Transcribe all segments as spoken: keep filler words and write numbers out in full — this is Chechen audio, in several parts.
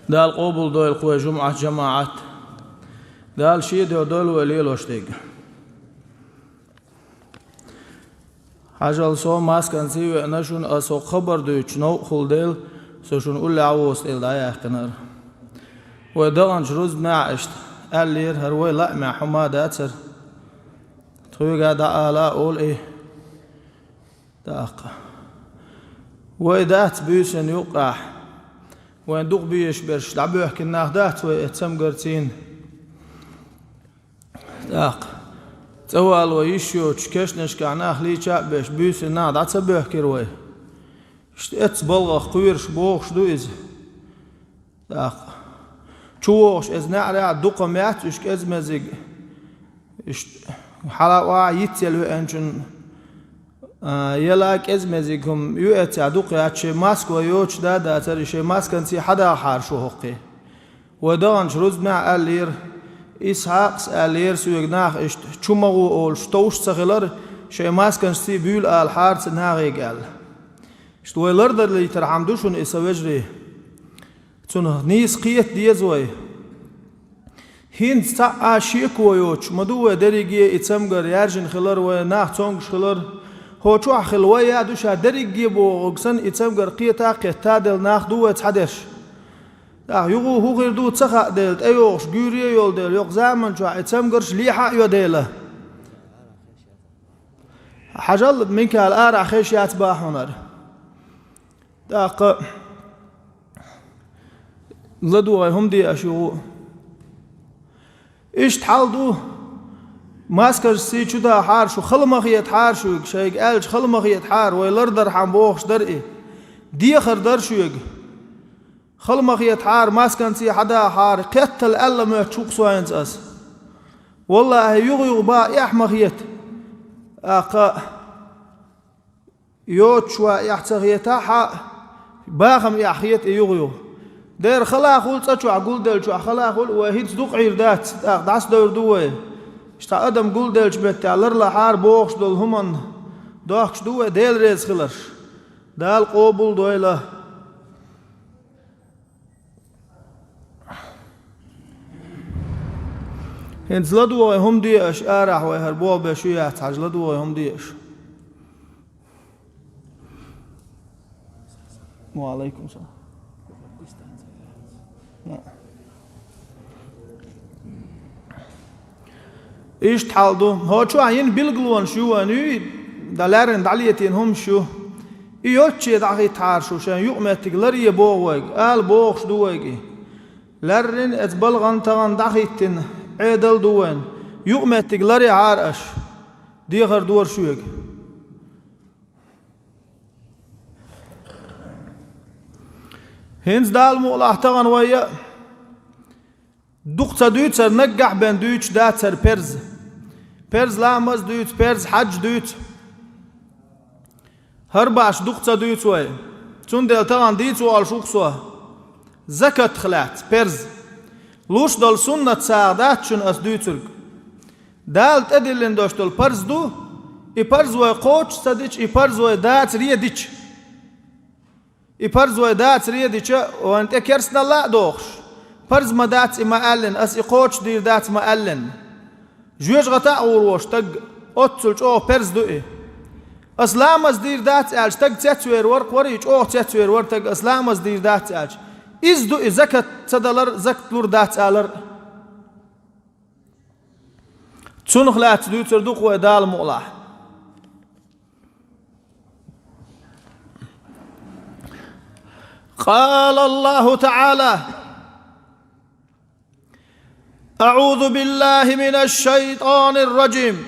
Дала къобалдойла вай жумӀат жамаӀат. Дала шен дуьхьа дойла вай лелош дерг. Хьажал, со масканца веана шуна, аса хӀокху хабар дуьйцуш новкъахула дела, со шуна уллехь а воцу тӀера дӀаяьккхинера. Вай даханчу рузбанехь иштта аьллера, хӀара вай лаамехь хӀума дацара. Тхоьга дӀаала олу и. ТӀаккха. Вай дац буьйсанна юккъехь. Вайн дукха безаш берш дӀабоьхкина нах дац вай оцу цамгарцийна. ТӀаккха. ЦӀа вала вай йиш йоцуш, кешнашкахь нах лийча а беш, буьйсанна нах дӀа ца боьхкира вай. Иштта эццу балхах кхоьруш бохуш ду иза. ТӀаккха. Чу вогӀуш иза неӀарехь дукха ма яц уьш кӀезмезиг. Иштта хьала охьа йицъелла веанчун, а, яла кӀезмезиг хӀума ю эццехь дукха яц, шайн маска вай йоцуш да а дацара, шайн масканций хьадахахьара шу хӀокху. Вай даханчу рузбанехь аьллера, Исхьакъас аьллера соьга, нах иштта чу ма гӀо олуш товш ца хилар, шайн масканций буьйла алахьара цу нахега аьлла. Иштта вай лардарлийтархьама ду шуна и, сан вежарий. Цунах нийса кхета деза вай. ХӀинца цхьа а шеко йоцуш ма ду вай дерриге и цамгар яьржина хилар, вай нах цомгуш хилар. ХӀокху чохь хилла вай а ду ша дерриге бохург санна, и цамгар кхета а кхетта а делла нах ду вай цхьадерш. ТӀаккха юха хӀун хир ду ца хаьа дела, тӀейогӀуш гуьйре а йолу дела, йоккха заман чохь и цамгарш лехьа а йо дела. Хьажал, Микаил, арахь хезаш яц бах хьуна хӀара. ТӀаккха ладогӀий хӀума де аша юха. Иштта хьал ду, масканций чу дахахьара шу, хала ма хетахьара шуьга, шайга аьлча хала ма хетахьара, вай лардархьама бохуш дара и. Дехар дара шуьга. Хала ма хетахьара, масканций хьадахахьара, кхеттал аьлла моьттуш ву-кх со хӀинца ас. Валлахьи, юха-юха бан эхь ма хета. ТӀаккха йоцуш ван эхь ца хетахь а, бахам эхь хета и юха-юха. Дера хала хуьлу, цӀа чохь гулделлачохь хала хуьлу, вай хӀинца дукха Ӏийр дац, тӀаккха дӀасадовр ду вай. Иштта адам гулделлачу меттехь ларлахьара бохуш долу хӀуманна дохкуш ду вай Дела реза хиларш. Дала къобалдойла. ХӀинца ладогӀий хӀума де аша, арахь вай хӀара болх беш ю яц хьажа, ладогӀий хӀума де аша. Ва алайкум салам. Иштта хьал ду. ХӀокху чохь йина билгалонаш ю вайн, юй, дан лаьррина дӀалетийна хӀуманаш ю. И йоцчу дӀахӀиттахьара шу, шайн юкъаметтиг ларъе боху вайга, ала бохуш ду вайга и. Лаьррина эцу балгӀанна тахана дӀахӀиттина Ӏедал ду вайн. Юкъаметтиг ларъяхьара аша. Дехар дора шуьга. ХӀинца Дала мукъалахь тахана вай а дукха ца дуьйцура, наггахь бен дуьйцуш дацара перз. Перз ламаз дуьйцу, перз хьаьж дуьйцу. ХӀара баш дукха ца дуьйцу вай. Цундела тахана дийца вогӀуш ву-кх со. Закатах лаьцна перз. Луш долу суннат сагӀа дац шуна ас дуьйцург. Дала тӀедиллина долуш долу парз ду, и парз вай кхочуш ца дича, и парз вай дацаре дича. И парз вай дацаре дича, вайн тӀе керстаналла а дохуш. Парз ма дац и ма аьллина, ас и кхочушдийр дац ма аьллина. Жоьжахата а гӀур волу стаг, оццул чӀогӀа перз ду и. Ас ламаз дийр дац аьлча, стаг цецвер вара, кху вара и чӀогӀа цецвер вара стаг, ас ламаз дийр дац аьлча. Иза ду и закат ца далар, закат лур дац алар. Цунах лаьцна дуьйцур ду-кх вай Дала мукъалахь. قال الله تعالى: أعوذ بالله من الشيطان الرجيم.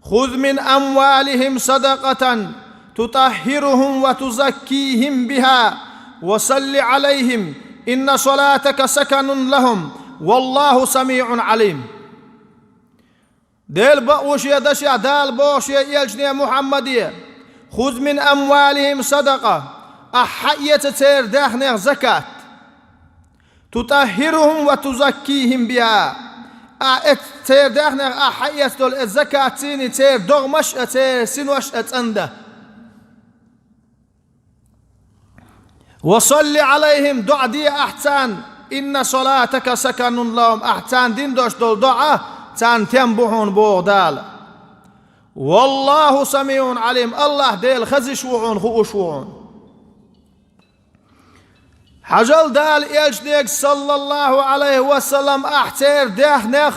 خذ من أموالهم صدقة تطهرهم وتزكيهم بها وصل عليهم إن صلاتك سكن لهم والله سميع عليم. Делан бакъо шен дашехь Дала боху шен элчане Мухьаммаде: «خذ من أموالهم صدقة», ахьа хьаэца церан даьхнех закат. «تطهرهم وتزكيهم بها». Ахьа эц-, церан даьхнех ахьа хьаэцна долу эцу закатций церан догӀмаш а, церан синош а цӀандан. «Ва салли Ӏалайхим», доӀа де ахь царна, «инна салатака саканун лахум», ахь царна дина долуш долу доӀа царна тем бу хьуна, боху Дала. «Валлаху самиун Ӏалим», Аллахь Дела хезаш ву хьуна, хууш ву хьуна. Хьажал, Дала элчанега, саллаллаху Ӏалайхи ва саллам, ахь церан даьхнех,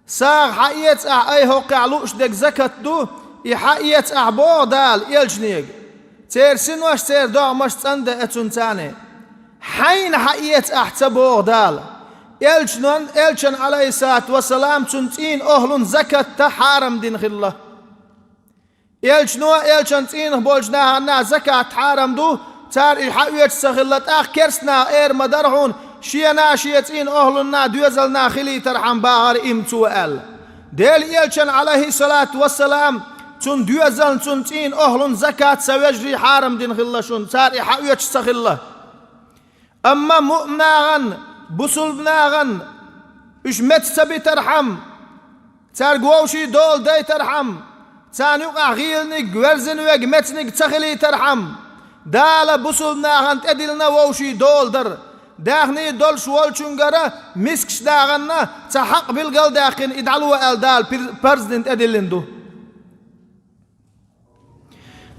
сагӀа хьаэца ахь, ай хӀокхехь лууш дерг закат ду, и хьаэца ахь, боху Дала элчанега. Церан синош, церан догӀмаш цӀандан а цунна царна. Хьайна хьаэца ахь ца, боху Дала. Элчанан, элчан, Ӏалайхиссалату вассалам, цуьнан цӀийнан охӀлун закат хьарам дина хилла. Элчано, элчан цӀийнах болчу нахана закат хьарам ду, цара и хьаоьцуш ца хилла, тӀаккха керста наха эр ма дара хьуна, шена, шен цӀийнан охӀлунна, доьзална хилийтархьама бахара имма цо аьлла. Делан элчан, Ӏалайхиссалату вассалам, цуьнан доьзална, цуьнан цӀийнан охӀлун закат сан вежарий хьарам дина хилла шуна, цара и хьаоьцуш ца хилла. Амма муъмин нахана, бусулба нахана уьш меца ца битархьама, цаьрга вовшийн дола дайтархьама, царна юкъахь гӀийланиг, верзина верг, мецаниг ца хилийтархьама, Дала бусулба нахана тӀедиллина вовшийн дола дар. Даьхни долуш волчуьнгара мискачу нахана цхьа хьакъ билгал а даьккхина, и дӀало аьлла, Дала пир-, парз дина, тӀедиллина ду.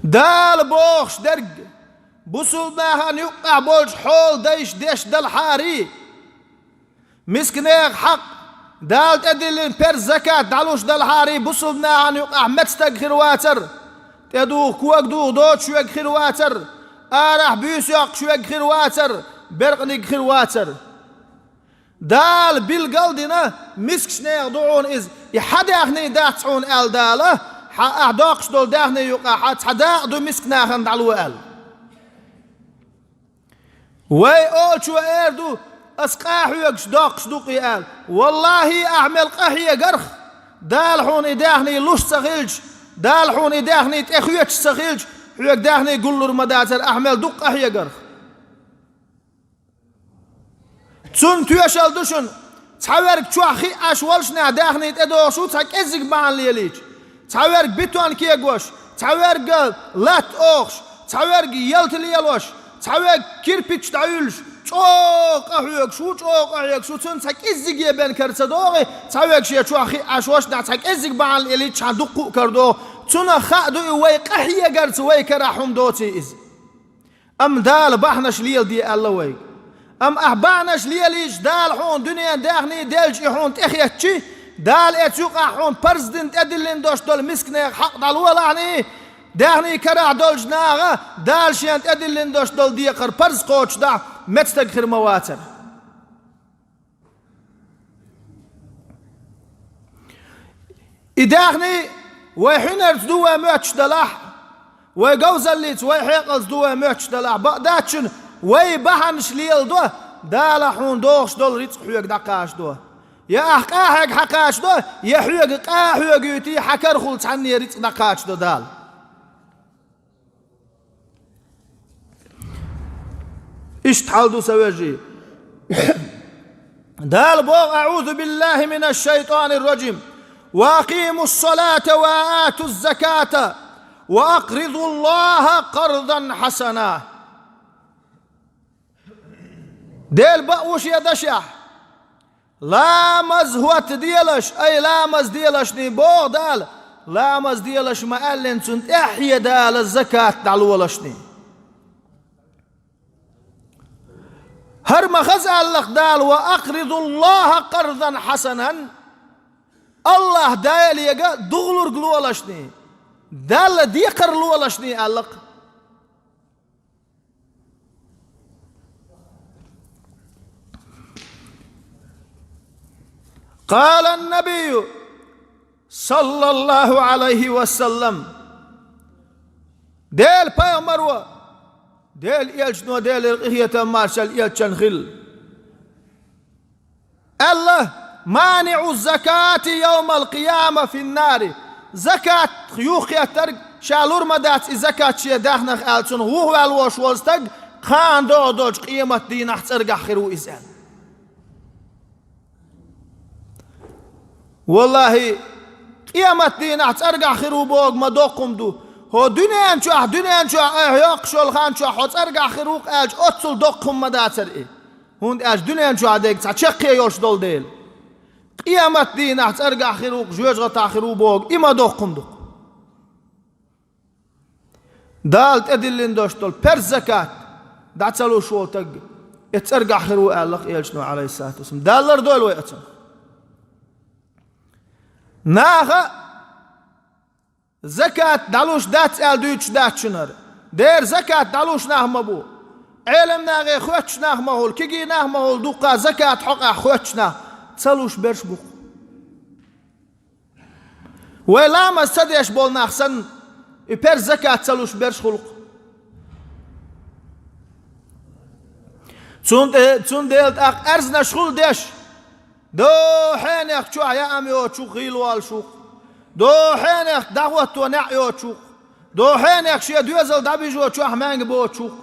Дала бохуш дерг, бусулба нахана юккъехь болчу хьолан дайша деш далахьарий, мисканехан хьакъ, Дала тӀедиллина парз закат дӀалуш далахьарий, бусулба нахана юккъехь меца стаг хир вацара, тӀедуха, кога духа доцуш верг хир вацара, арахь буьйса йоккхуш верг хир вацара, беркъаниг хир вацара. Дала билгал а дина, мискачу нехан ду хьуна иза, и хьан даьхни дац хьуна аьлла Дала, хьан ахь доккхуш долу даьхни юкъахь цхьа дакъа ду миска нахана дӀало аьлла. Вай олучо эр ду, ас къахьоьгуш доккхуш ду-кх и аьлла. Валлахьи, ахь мел къахьегарх, Дала хьуна и даьхни луш ца хилча, Дала хьуна и даьхни тӀехоьцуш ца хилча, хьоьга даьхни гуллур ма дацара, ахь мел дукха къахьегарх. Цунна тоьшалла ду шуна, цхьаверг чохь хиъ Ӏаш воллушехь даьхни тӀедогӀуш ву цхьа кӀеззиг бахьана лелийча, цхьаверг бетон кегош, цхьаверг латта охуш, цхьаверг ялта лелош, цхьаверг кирпич дӀаюьллуш, чӀогӀа къахьоьгуш ву, чӀогӀа къахьоьгуш ву, цунна цхьа кӀеззиге бен кара ца догӀий, цхьаверг шен чохь хиъ Ӏаш воллушехь цхьа кӀеззиг бахьана лелийча, цхьана дуккха а кара догӀу. Цунах хаа ду и вай къахьегарца вай карахь хӀума доций иза. Амма Дала бахьанаш леладе аьлла вайга. Амма ахь бахьанаш лелийча, Дала хьуна дуьненан даьхни делча, и хьуна тӀехеттачи, Дала эцу юкъахь хьуна парз дина тӀедиллина долуш долу мисканехан хьакъ дӀалолахьний, даьхни карахь долчу наха Дала шена тӀедиллина долуш долу декхар парз кхочушдахь, меца стаг хир ма вацара. И даьхни вай хьуьнарца ду вай моьттуш далахь, вай говзаллица, вай хьекъалца ду вай моьттуш далахь, бакъдатчун вай бахьанаш леладо, Дала хьуна догӀуш долу рицкъ хьоьга дӀакхачадо. Я ахь къахьега хьакхачадо, я хьоьга къа а хьоьгуьйтий, хьан карахула цхьанне рицкъ дӀакхачадо Дала. Иштта хьал ду, сан вежарий. Дала боху: «АӀузу биллахи минаш шайтанир ражим. Ва акъимус салата ва атуз заката ва акъридуллаха къардан хьасана». Делан бакъ ву шен дашехь. Ламаз хӀотта делаш, ай, ламаз делашний, боху Дала, ламаз делаш ма аьллина цунна тӀаьхье Дала закат дӀалолашний. ХӀара ма хаза аьлла-кх Дала: «Ва акъридуллаха къардан хьасанан», Аллахь Далега дугӀлург лолашний, Далла декхар лолашний аьлла-кх. Къала ан-набийю, саллаллаху Ӏалайхи ва саллам, Делан пайхамаро, Делан элчано, Делера къинхетам, маршалла элчанна хила, аьлла: «МаниӀу закати явмал къияма фин-нари». Закат юхахеттарг, ша лур ма дац и закат шен даьхнех аьлла, цунах вухаваьлла волуш волу стаг, кхана догӀу долчу къематдийнахь цӀергахь хир ву иза аьлла. Валлахьи, къематдийнахь цӀергахь хир ву бохург ма доккха хӀума ду. ХӀо дуьнен чохь, дуьнен чохь айхьа йоккхуш йолу хан чохь хьо цӀергахь хир ву-кх аьлча, оццул доккха хӀума ма дацара и. ХӀунда аьлча дуьнен чохь дерг цхьа чаккхе йолуш долу дела. Къемат дийнахь цӀергахь хир ву-кх, жоьжахатахь хир ву боху, и ма доккха хӀума ду-кх. Дала тӀедиллина долуш долу парз закат дӀа ца луш волу стаг, и цӀергахь хир ву аьлла-кх элчано, Ӏалайхиссалату вассалам. Дала лардойла вай оцунах. Наха закат дӀалуш дац аьлла дуьйцуш дац шуна хӀара. Дера закат дӀалуш нах ма бу. Ӏелам нахе хоьттуш нах ма хуьлу, кегий нах ма хуьлу, дуккха закат хьокъехь хоьттуш нах ца луш берш бу-кх. Вай ламаз ца деш болу нах санна, и парз закат ца луш берш хуьлу-кх. Цун тӀе-, цундела тӀаккха аьрзнаш хуьлу деш, дохьенех чохь яам йоцуш ву-кх, гӀийла воллуш ву-кх. Дохьенех дӀахӀотто неӀ йоцуш ву-кх. Дохьенех шен доьзал дӀабижо чохь маьнга боцуш ву-кх.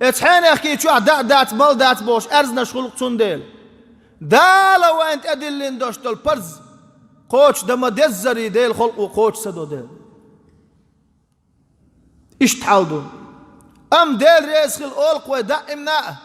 Эцу хьенехкий чохь даа дац, мала дац бохуш аьрзнаш хуьлу-кх цундела. Дала вайна тӀедиллина долуш долу парз кхочушдан ма деззарий, Делан халкъо кхочуш ца до дела. Иштта хьал ду. Амма Дела реза хила олу-кх вай даимна а,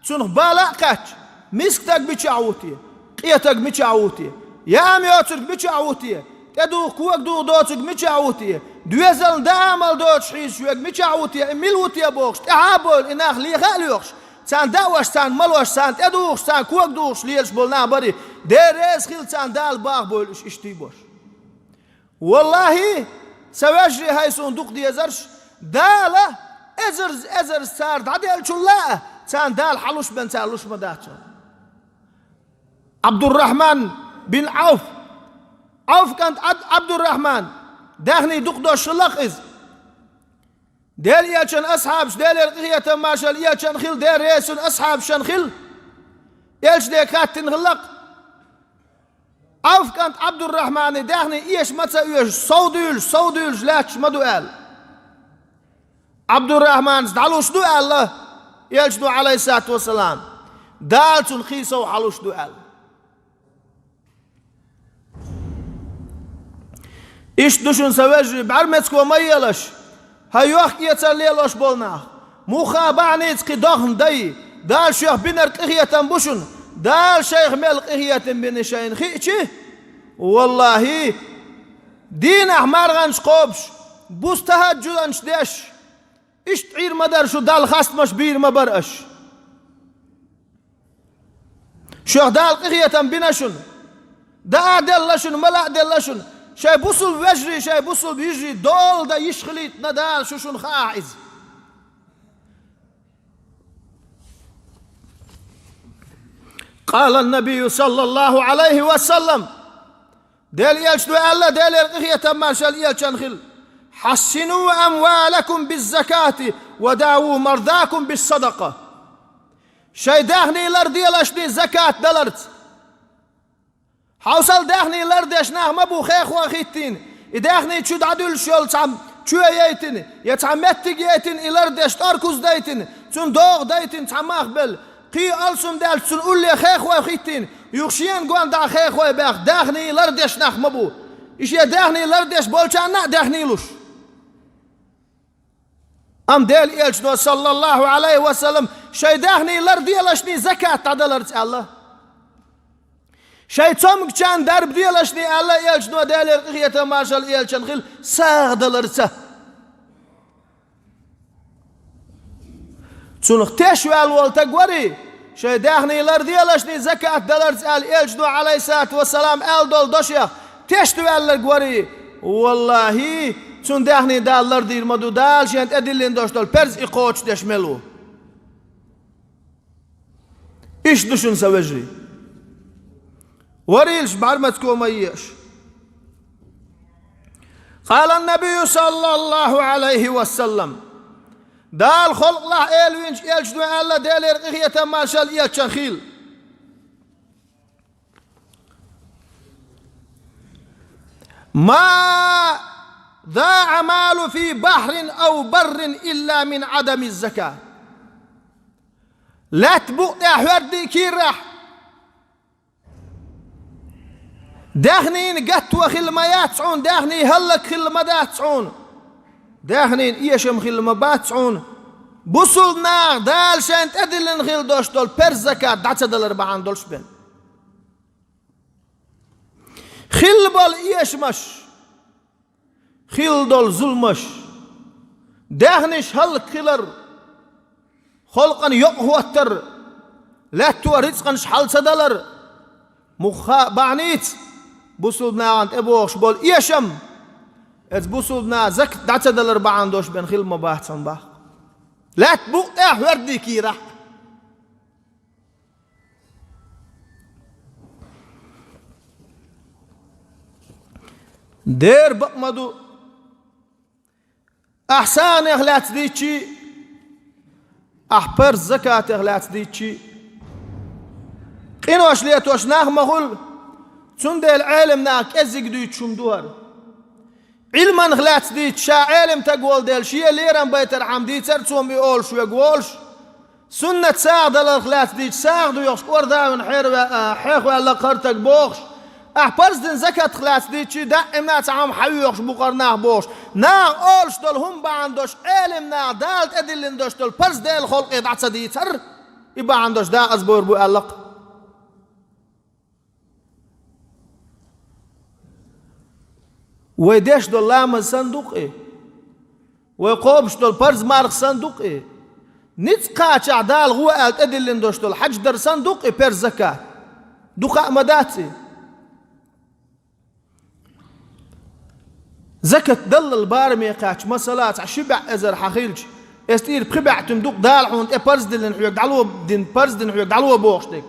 цунах бала а кхаьчча, миска стаг мичахь ву те, къен стаг мичахь ву те, яам йоцург мичахь ву те, тӀедуха кога духа доцург мичахь ву те, доьзална даа а мала доцуш хьийзаш верг мичахь ву те, и мила ву те бохуш, тӀаьхьа а бевлла, и нах леха а лоьхуш, царна даош, царна малош, царна тӀедухуш, царна кога духуш лелаш болу нах барий, Дела реза хила царна, Дала баха бевлла уьш иштта а беш. ВаллахӀи, сан вежарий, хӀай суна дукха дезарш, Дала эзарза, эзарза цара дӀаделлачул а, царна Дала хьалуш бен цара луш ма дац. Ӏабдуррахьман бин Ӏавф, Ӏавф кӀант Ӏаб-, Ӏабдуррахьман, даьхний дукха долуш хилла-кх иза. Делан элчан асхьабаш, Делера къинхетам, маршалла элчан хила, Дела реза цунна, асхьабашна хила, элчане хаьттина хилла-кх. Ӏавф кӀант Ӏабдуррахьманан даьхний эша ма ца оьшу, сов дуьйлуш, сов дуьйлуш лаьтташ ма ду аьлла. Ӏабдуррахьманас дӀалуш ду аьлла, элчано, Ӏалайхиссалату вассалам, Дала цунна кхин сов хьалуш ду аьлла. Иштта ду шуна, сан вежарий, бӀаьрмецо ма елаш, хӀай йохк-эцар лелош болу нах, муха бахьаница кхин дохна дай, Дала шух бинарг къинхетам бу шуна, Дала шайх мел къинхетам бина шайна хиъчи, валлахӀи, дийнахь марханаш кхобуш, буса тахӀаджуданаш деш, иштта Ӏийр ма дара шу, Далла хастамаш бийр ма бара аша. Шух Дала къинхетам бина шуна, даа а делла шуна, мала а делла шуна, шайн бусулба вежарий, шайн бусулба йижарий дола дан йиш хилийтина Дала шу шуна хаахь иза. Къала ан-набийю саллаллахӀу Ӏалайхи ва саллам, Делан элчано аьлла, Делера къинхетам, маршалла элчан хила: «Хьассину амвалакум биз-закати ва даву мардакум бис-садакъа». Шайн даьхний ларделашний закат даларца. Хьовсал, даьхний лардеш нах ма бу хехо хӀиттийна, и даьхний чу дӀадуьллуш йолу цхьа чоь яйтина, я цхьа меттиг яйтина, и лардеш тӀоркуз дайтина, цунна догӀа дайтина цхьа мах белла. Кхин алсам даьлча цунна улле хехой хӀиттийна, юха шена гонаха хехой баьхна, даьхний лардеш нах ма бу. И шен даьхний лардеш болчарна а даьхний луш. Амма Делан элчано, саллаллахӀу Ӏалайхи ва саллам, шайн даьхний ларделашний закат дӀадаларца аьлла. Шайн цомгачарна дарба делашний аьлла элчано, Делера къинхетам, маршалла элчан хила, сагӀа даларца. Цунах теш ваьлла волу стаг варий, шайн даьхний ларделашний закат даларца аьлла элчано, Ӏалайхиссалату вассалам, аьлла долу дошех тешна ваьлларг варий, валлахӀи, цунна даьхний Дала лардийр ма ду, Дала шена тӀедиллина долуш долу парз и кхочушдеш мел ву. Иштта ду шуна, сан вежарий. Варийлаш, бӀаьрмацко ма еш. Къала ан-набийю саллаллахӀу Ӏалайхи ва саллам. Дала халкъалахь элавинчу элчано аьлла, Делера къинхетам, маршалла элчан хила: «Ма заӀа малу фи бахьрин ав баррин илла мин Ӏадами закат». Лаьтта букъа тӀехь, хӀордан кийрахь даьхнийн гатто хилла ма яц хьуна, даьхний хӀаллакьхилла ма дац хьуна, Даьхнийна эшам хилла ма бац хьуна, бусулба наха Дала шайна тӀедиллина хилла долуш долу парз закат дӀа ца далар бахьана долуш бен. Хилла болу эшамаш, хилла долу зуламаш, даьхнаш хӀаллакьхилар, халкъана йокъахӀоттар, лаьтто рицкъанаш хьал ца далар, муха бахьаница бусулба нахана тӀебогӀуш болу эшам, эца бусулба наха закат дӀа ца далар бахьана долуш бен хилла ма бац хьуна бах. Лаьтта букъ тӀехь хӀордий кийрахь. Дера бакъ ма ду, ахь сагӀанех лаьцна дийцчи, ахь парз закатех лаьцна дийцчи, къинош летош нах ма хуьлу, цундела Ӏелам наха кӀеззиг дуьйцуш хӀума ду хӀара. Ӏилманах лаьцна дийцча, ша Ӏелам таг волу дела, шен лерам байтархьама дийцар цо ма и олуш верг волуш, суннат сагӀа даларх лаьцна дийцча, сагӀа доьхуш кӀордавина хьерве-, а, хьехваьлла кхартаг бохуш, ахь парз дина закатах лаьцна дийцчи, даима цхьа хӀума хьан воьхуш бу кхара нах бохуш, наха олуш долу хӀума бахьана долуш, Ӏелам наха Дала тӀедиллина долуш долу парз Делан халкъе дӀа ца дийцар, и бахьана долуш дакъазбовр бу аьлла-кх. Вай деш долу ламаз санна ду-кх и. Вай кхобуш долу парз марха санна ду-кх и. Ницкъ кхачахь Дала гӀо аьлла тӀедиллина долуш долу хьаьж дар санна ду-кх и парз закат. Дукха а ма дац и. Закат даллал бараме кхаьчча, масала, цхьа ши бӀе эзар хьан хилча, эс тӀера пхи бӀе туьма ду-кх Дала хьуна тӀе парз диллина хьоьга дӀало дина, парз дина хьоьга дӀало бохуш дерг.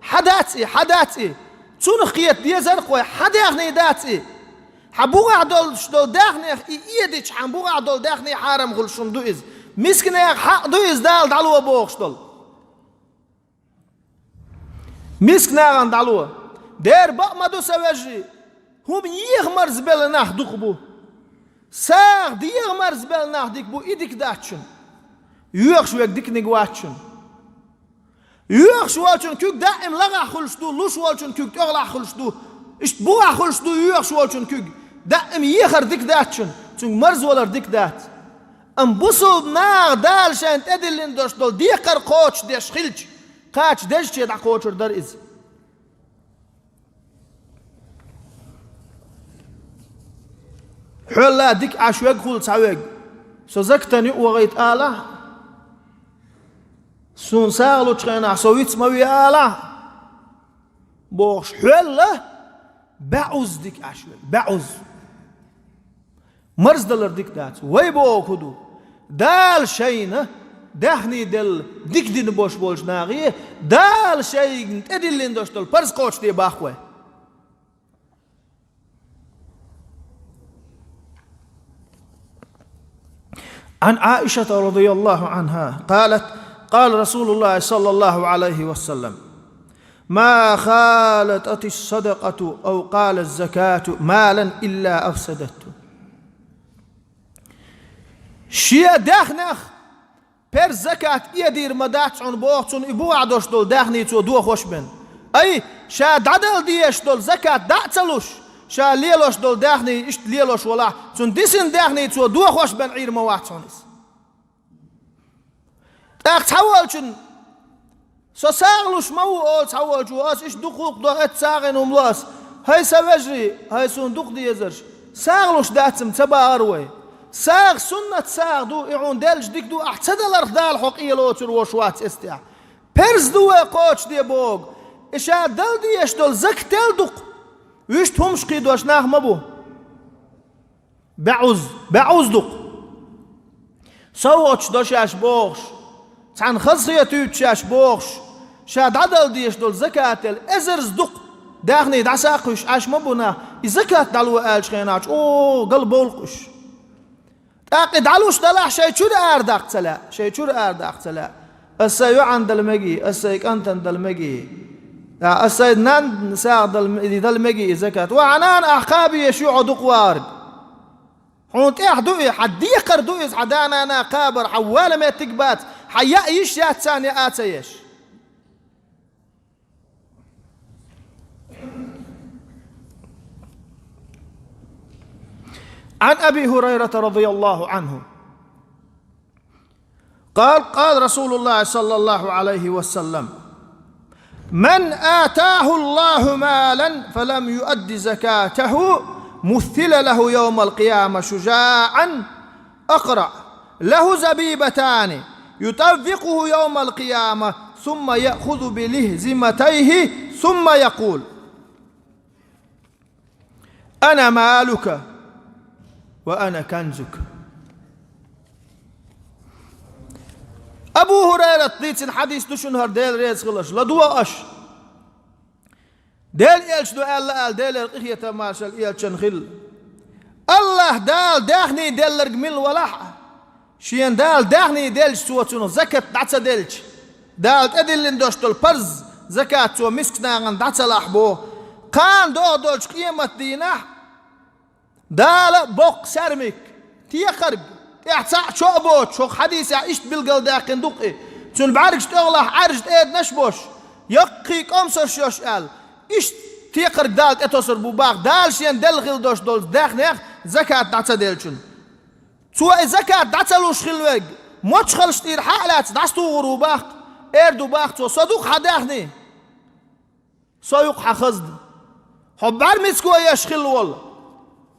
Хьан дац и, хьан дац и? Цунах кхета дезар-кх вай, хьан даьхний дац и? Хьан бухахь долуш долу даьхнех и эдича, хьан бухахь долу даьхний хьарам хуьлуш хӀума ду иза. Мисканех хьакъ ду иза Дала дӀало бохуш долу. Миска нахана дӀало. Дера бакъ ма ду, сан вежарий, хӀума еха марзбелла нах дукха бу. СагӀа деха марзбелла нах дика бу, и дика дац шуна. Йоьхуш верг диканиг вац шуна. Йоьхуш волчун куьг даима лагӀахь хуьлуш ду, луш волчун куьг тӀехула хуьлуш ду. Иштта бухахь хуьлуш ду йоьхуш волчун куьг. Даима ехар дика дац шуна, цуьнга марзвалар дика дац. Амма бусулба наха Дала шайна тӀедиллина долуш долу декхар кхочушдеш хилча, кхача дезаче дӀакхочур дара иза. Хьоьлла дика Ӏаш верг хуьлу цхьа верг, со закатан юкъа вахийта алахь, суна сагӀа лучу хенахь со виц ма ве алахь, бохуш, хьоьлла бӀозза дика Ӏаш верг, бӀозза. Марздалар дика дац. Вай боху хӀун ду? Дала шайна даьхний делла дика дина бош болчу нахе, Дала шайна тӀедиллина долуш долу парз кхочушде боху вай. عن عائشة رضي الله عنها قالت: قال رسول الله صلى الله عليه وسلم: ما خالطت الصدقة أو قال الزكاة مالا إلا أفسدته. Шен даьхнех парз закат эдийр ма дац хьуна боху цунна, и бухахь долуш долу даьхний цо дохош бен. Ай, ша дӀадала дезаш долу закат дӀа а ца луш, ша лелош долу даьхний иштта лелош валахь, цунна дисина даьхний цо дохош бен Ӏийр ма вац хьуна иза. ТӀаккха цхьаволчун со сагӀа луш ма ву олу цхьаволчо, ас иштта дукха гӀуллакх до, эццахь сагӀина хӀума ло ас. ХӀай сан вежарий, хӀай суна дукха дезарш, сагӀа луш дац-м ца бахара вай. СагӀа суннат сагӀа ду, и хьуна делча дика ду, ахь ца даларх Дала хьо къелоцур вош вац эццахь. Парз ду вай кхочушде боху, и ша дала дезаш долу закатал дукха. Вуьшта хӀумаш кхийдош нах ма бу. БӀозза, бӀозза дукха. СовгӀаташ до шаьш бохуш, цхьана хазахетуьйту шаьш бохуш, ша дӀадала дезаш долу закатал эзарза дукха. Даьхний дӀасаккха уьш Ӏаш ма бу нах, и закат дӀало аьллачу хенахь чӀогӀа галбовлу-кх уьш. ТӀаккха и дӀалуш далахь шайн чуьра арадаккха ца лаьа, шайн чуьра арадаккха ца лаьа. Ас сайн йоӀан дала мегий, ас сайн кӀантана дала мегий. Ас сайн нанна сагӀа дала, дала мегий и закат. Ва хьан нана ахь кхаба езаш ю хьо дукха вахарг. Хьуна тӀехь ду и, хьан декхар ду иза, хьан да-нана кхабар, хьан вала меттиг бац, хьан яа йиш яц царна яа ца еш. عن أبي هريرة رضي الله عنه قال: قال رسول الله صلى الله عليه وسلم: من آتاه الله مالا فلم يؤد زكاته مثل له يوم القيامة شجاعا أقرع له زبيبتان يطوقه يوم القيامة ثم يأخذ بلهزمتيه ثم يقول: أنا مالك وأنا كنزك. Абу Хурайрат дийцина хьадис ду шуна хӀара, Дела реза хиларш, ладугӀа аша. Дела элчано аьлла, аьлла, Делера къинхетам, маршал элчанна хилла: АллахӀ Дала даьхни делларг мила валахь а, шена Дала даьхни делча, цо цунах закат дӀа ца делча, Дала тӀедиллина долуш долу парз закат цо мискачу нахана дӀа ца лахь боху, кхана догӀу долчу къематдийнахь Дала а боккха саьрмик, текхарг, тӀехь цхьаъ чо а боцуш, хӀокху хьадисехь иштта билгалдаьккхина ду-кх и, цуьнан бӀаьргаш тӀехула Ӏаьржа тӀеданаш а беш, яккхий кӀомсарш йеш аьлла, иштта текхарг Дала тӀетосур бу боху, Дала шена делла хилла долуш долчу даьхнех закат дӀа ца деллачунна. Цо и закат дӀа ца луш хилла верг, мочхалш тӀера хьа а лаьцна, дӀасатухур ву боху, эр ду боху цо: со ду-кх хьан даьхни, со ю-кх хьан хазна. Хьо бӀаьрмицко еш хилла волу.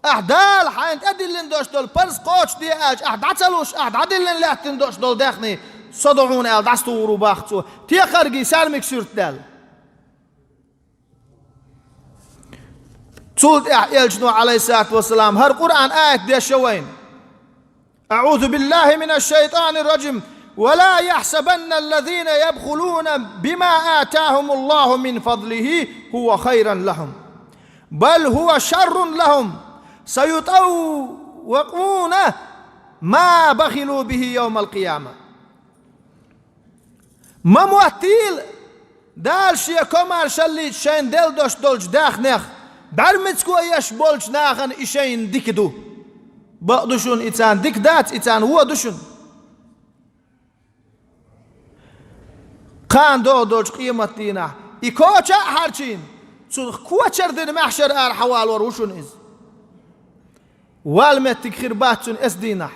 Ахь Дала хьайна тӀедиллина долуш долу парз кхочушде аьлча, ахь дӀа ца луш, ахь дӀадиллина лаьттина долуш долу даьхни, со ду хьуна аьлла, дӀасатухур ву боху цо, текхаргий, саьрмик суьрта даьлла. Цул тӀаьхьа элчано, Ӏалайхиссалату вассалам, хӀара Къуръан аят дешна вайна: أعوذ بالله من الشيطان الرجيم. ولا يحسبن الذين يبخلون بما آتاهم الله من فضله هو خيرا لهم، بل هو شر لهم، سيطوقون ما بخلوا به يوم القيامة. Ма моттийла Дала Шен комаршаллица шайна делла долуш долчу даьхнех, бӀаьрмицко еш болчу нахана и шайна дика ду. Бакъ ду шуна, и царна дика дац, и царна вон ду шуна. Кхана догӀу долчу къематдийнахь и коча а хьарчийна, цунах кочара дина маьхьшар ара хьавалор ву шуна иза. Вала меттиг хир бац цуьнан эс дийнахь.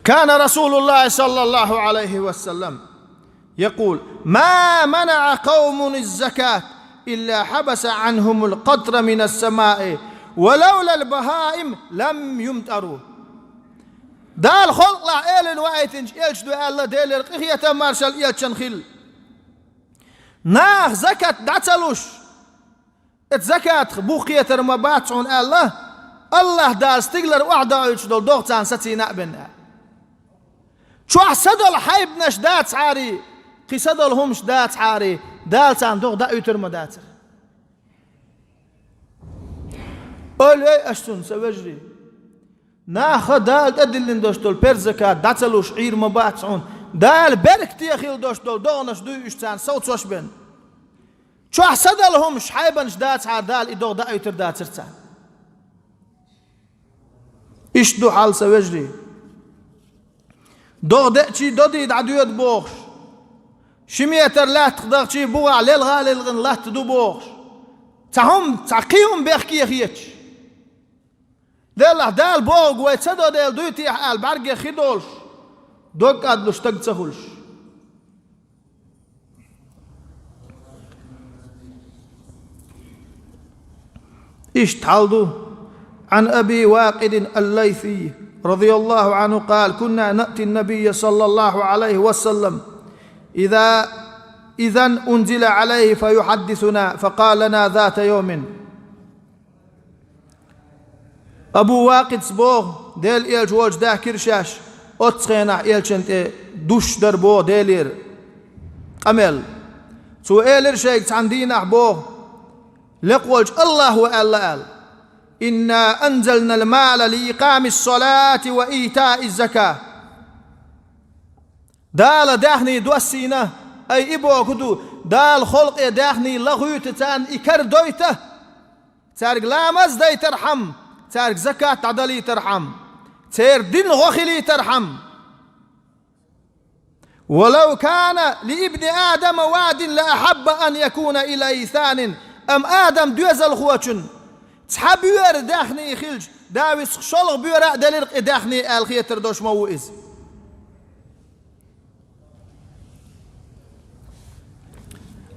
كان رسول الله صلى الله عليه وسلم يقول: ما منع قوم الزكاة إلا حبس عنهم القطر من السماء، ولولا البهائم لم يمطروا. Дала халкъалахь элина ваийтинчу элчано аьлла, Делера къинхетам, маршалла элчанна хилла: наха закат дӀа ца луш, оцу закатах бух кхетар ма бац хьуна аьлла, АллахӀ Дала стигалара охьадоуьйтуш долу догӀа царна сацийна а бен аьлла. Чохь са долу хьайбанаш дацахьарий, кхин са долу хӀумаш дацахьарий, Дала царна догӀа даийтур ма дацара. Ойла йой аш цунна, сан вежарий. Наха Дала тӀедиллина долуш долу парз закат дӀа ца луш Ӏийр ма бац хьуна, Дала беркате хила долуш долу догӀанаш дуй уьш царна совцош бен. Чохь са долу хӀумаш, хьайбанаш дацахьара, Дала и догӀа даийтур дацара царна. Иштта ду хьал, сан вежарий. ДогӀа деачий додий дӀадоьду бохуш, ши метр лаьттах дахчий бугӀахь лелха лелхина латта ду бохуш, цхьа хӀума, цхьа кхин хӀума бехке хеташ. Деллахь, Дала бохург вай ца до дела дуй техьа аьлла, бӀаьргех хи долуш, дог кӀадлуш стаг ца хуьлуш. Иштта хьал ду. عن أبي واقد الليثي رضي الله عنه قال: كنا نأتي النبي صلى الله عليه وسلم إذا، إذا أنزل عليه فيحدثنا، فقال لنا ذات يوم. Абу Вакъидс боху, Делан элча волчу даьхкира шаьш, оццу хенахь элчан тӀе душ дара боху Делера къамел. Цо элира шайга цхьана дийнахь боху: «Лекха волчу АллахӀо аьлла аьлла: „Инна анзалнал мала ли икъамис салати ва итаиз зака“». Дала даьхний доссийна, ай и боху ду, Дала халкъе даьхний лахуьйта, царна и кара дойта. Цаьрга ламаз дайтархьама, цаьрга закат дӀадалийтархьама, церан дин гӀо хилийтархьама. ولو كان لابن آدم واد لأحب أن يكون إليه ثان. Амма Адам доьзалхочун цхьа боьра даьхни хилча, Дала висх шолгӀа боьра а делира-кх и даьхни аьлла хетар долуш ма ву иза.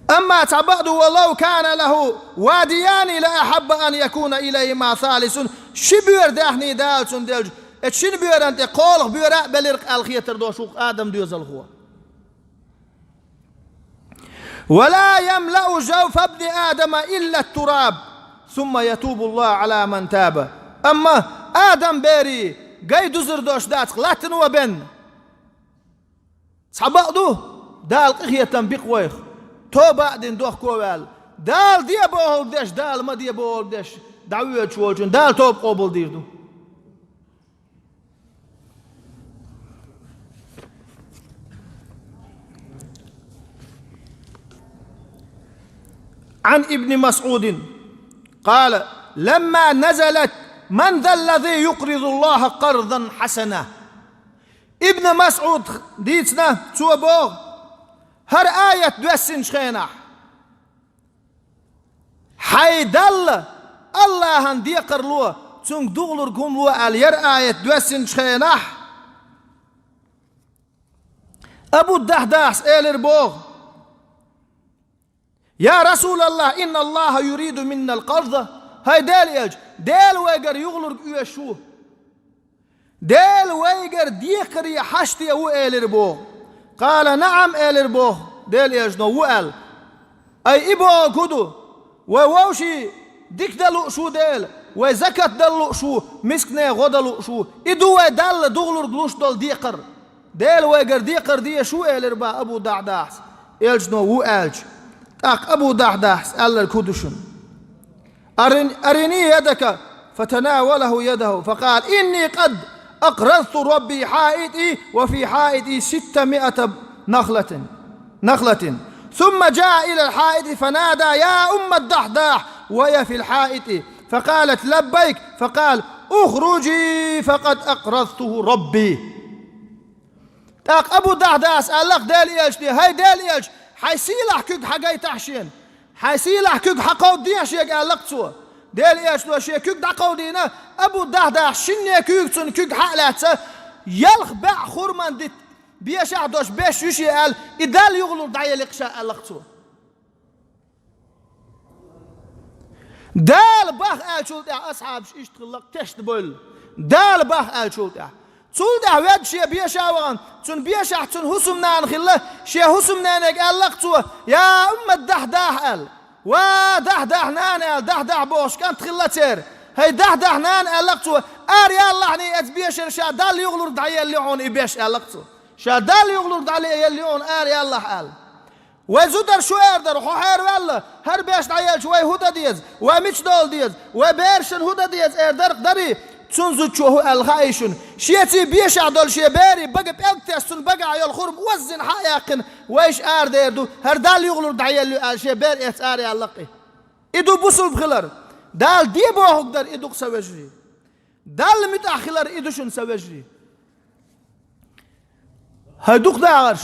Амма цхьа бакъ ду: ولو كان له واديان لأحب أن يكون إليهما ثالث. Ши боьра даьхни Дала цунна делча, оцу шина боьрана тӀе кхоалгӀа боьра а белира-кх аьлла хетар долуш ву-кх Адам доьзалхо. ولا يملأ جوف ابن آدم إلا التراب ثم يتوب الله على من تاب. Амма Адам берий гай дузар долуш дац-кх латтано бен. Цхьа бакъ ду, Дала къинхетам биккха вайх, тоба а дина дохко а ваьлла, Дала де бохург деш, Дала ма де бохург деш дӀавоьдуш волчун Дала тоба къобалдийр ду. عن ابن مسعود قال: لما نزلت: من ذا الذي يقرض الله قرضا حسنا؟ Ибн МасӀуда дийцина, цо боху, хӀара аят доьссинчу хенахь: «Хьайн Далла, Аллахьан декхар ло, цуьнга дугӀалург хӀума ло», аьлла, хӀара аят доьссинчу хенахь, Абу Дахьдахьас элира боху: «Я Расулаллах, инна Аллаха юриду миннал къарда». ХӀай Делан элча, Дела вайгара юхалург оьшуш ву. Дела вайгара декхаре хьашт де ву, элира боху. Къала: «НаӀам», элира боху, Делан элчано, ву аьлла. Ай, и бохург хӀун ду? Вай вовшийн дика дан лууш ву Дела, вай закат дала лууш ву, мискане гӀо дан лууш ву. И ду вай Далла дугӀалург луш долу декхар. Дела вайгара декхар дезаш ву, элира боху Абу Дахьдахьас. Элчано ву аьлча, тӀаккха Абу Дахьдахьас аьлларг хӀун ду шуна? «أرن-، أرني يدك». فتناوله يده فقال: «إني قد أقرضت ربي حائطي وفي حائطي ستمائة نخلة، نخلة». ثم جاء إلى الحائط فنادى: «يا أم الدحداح»، وهي في الحائط، فقالت: «لبيك». فقال: «اخرجي فقد أقرضته ربي». ТӀаккха Абу Дахьдахьас аьлла-кх Делан элчане: «ХӀай Делан элча, хьайн сийлахь куьг хьагайтахьа шена, хьайн сийлахь куьг хьакховдадехьа шега», аьлла-кх цо. Делан элчано шен куьг дӀакховдийна, Абу Дахьдахьас шинне куьйга цунна куьг хьа а лаьцна, ялх бӀе хурман дитт бешахь долуш беш ю шен аьлла, и Далла юхалург дӀаелли-кх ша, аьлла-кх цо. Дала боху аьллачул тӀаьхьа асхьабаш иштта хилла-кх тешнабевлла. Дала боху аьллачул тӀаьхьа. Цул тӀаьхьа ведда шен беша а вахана, цуьнан бешахь цуьнан хӀусамнана хилла, шен хӀусамненега аьлла-кх цо: «Я умма Дахьдахь», аьлла. «Ва Дахьдахь нана», аьлла, Дахьдахь бохуш кӀант хилла церан. «ХӀай Дахьдахь нана», аьлла-кх цо, «ара ялалахь оцу бешара, ша Далла юхалург дӀаелла ю хьуна и беш», аьлла-кх цо. «Ша Далла юхалург дӀаелла ю хьуна, ара ялалахь», аьлла. Вай зударша шу эр дара, хьо хьераваьлла, хӀара беш дӀаелча, вай хӀун дан деза, вай мича довла деза, вай берашна хӀун дан деза, эр дара-кх дарий? Цуьнан зудчо хӀун аьлла хаьий шуна? Шеца бешахь долу шен берийн бага пӀелг тесна, цуьнан багахь йолу хурма оззина хьа а яьккхина, вайша арадер ду, хӀара Далла юхалург дӀаелла ю аьлла, шен бер эцна ара яьлла-кх и. И ду бусулба хилар. Дала де бохург дар и ду-кх, сан вежарий. Далла муьтӀахь хилар и ду шуна, сан вежарий. ХӀай дукха дагӀарш,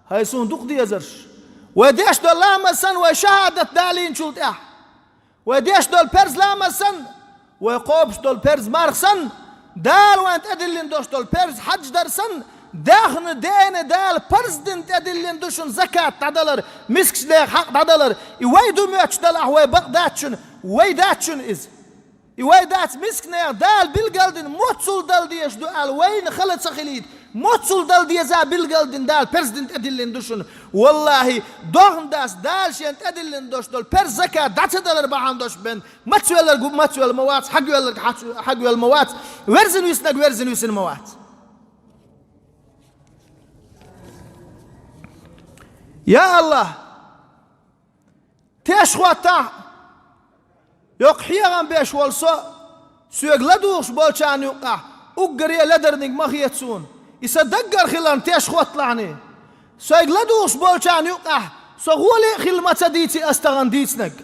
хӀай суна дукха дезарш. Вай деш долу ламаз санна, вай шахӀадат далийначул тӀаьхьа, вай деш долу парз ламаз санна, вай кхобуш долу парз марха санна, Дала вайна тӀедиллина долуш долу парз хьаьж дар санна, даьхна деана Дала парз дина тӀедиллина ду шуна закат дӀадалар, мискачу нехан хьакъ дӀадалар. И вай ду моьттуш далахь, вай бакъ дац шуна, вай дац шуна иза. И вай дац мисканех Дала билгалдина, моццул дала дезаш ду аьлла, вайна хала ца хилийта, моццул дала деза билгалдина Дала парз дина тӀедиллина ду шуна. Валлахьи, дохна дац Дала шена тӀедиллина долуш долу парз закат дӀа ца далар бахьана долуш бен, мацвелларг мацвелла ма вац, хьагвелларг хьагвелла ма вац, верзина виснарг верзина висина ма вац. Я АллахӀ! Теш хӀоттахь, йоккха хьехам беш волу со, соьга ладугӀуш болчарна юккъехь уггаре ледарниг ма хета суна. И сан даггара хиларна теш хӀотталахьний. Соьга ладугӀуш болчарна юккъехь со гӀоле а хилла ма ца дийци ас тахана дийцинарг.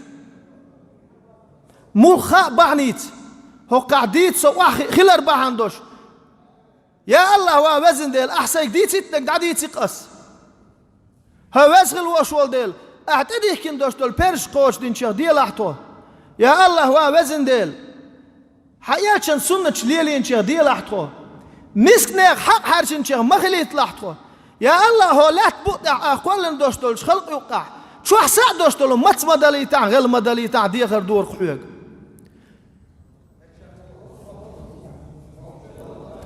Муьлхха а бахьаница, хӀокхахь дийца со охьахиъна хилар бахьана долуш. Я АллахӀ, ва Везан Дела, ахь сайга дийцийтинарг дӀадийци-кх ас. ХӀай веза хила вош волу Дела, ахьа тӀедихкина долуш долу перзаш кхочушдинчех делахь тхо. Я АллахӀ, ва везан Дела, хьан элчан суннаташ лелийначех делахь тхо. Мисканех хьакъ хьаьрчинчех ма хилийталахь тхо. Я АллахӀ, хӀокху лаьттан букъа тӀехь ахьа кхоьллина долуш долчу халкъан юккъехь чохь са а долуш долу маца ма далийтахь, гӀелла ма далийтахь, дехар дора-кх хьоьга.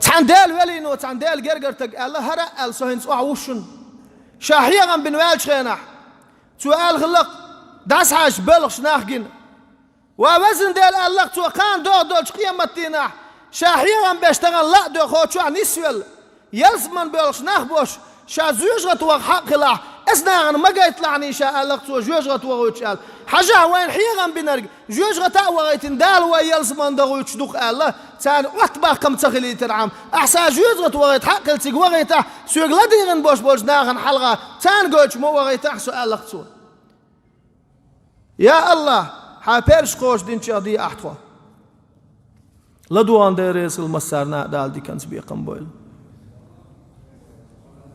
Цхьана Делан велино, цхьана Делан гергара стага аьлла, хӀара а аьлла, со хӀинца охьавуссуш ву. Ша хьехам бина ваьллачу хенахь, цо аьлла хилла-кх, дӀасахьаьжча боьлхуш нах гина. Ва везан Дела, аьлла-кх цо, кхана догӀу долчу къематдийнахь, ша хьехам беш тахана ла а доьху, хӀокху чохь нисвелла, ялсамане боьлхуш нах бош, ша жоьжахате ваха хьакъ хилахь, аса нахана ма гайталахьний ша, аьлла-кх цо, жоьжахате вахуьйтуш аьлла. Хьажахь, вайна хьехам бинарг жоьжахате а вахийтина, Дала вай ялсамане дохуьйтуш ду-кх аьлла, царна оттабаккха-м ца хилийтархьама, ахьа ша жоьжахате вахийта хьакъ хилча цига вахийтахь, соьга ладийгӀина бош болчу нахана хьалха, царна гойтуш ма вахийтахь со, аьлла-кх цо. Я АллахӀ, хьан перзаш кхочушдинчех де ахьа тхо. ЛадогӀан Дела реза хила массарна а, Дала диканца бекхам бойла.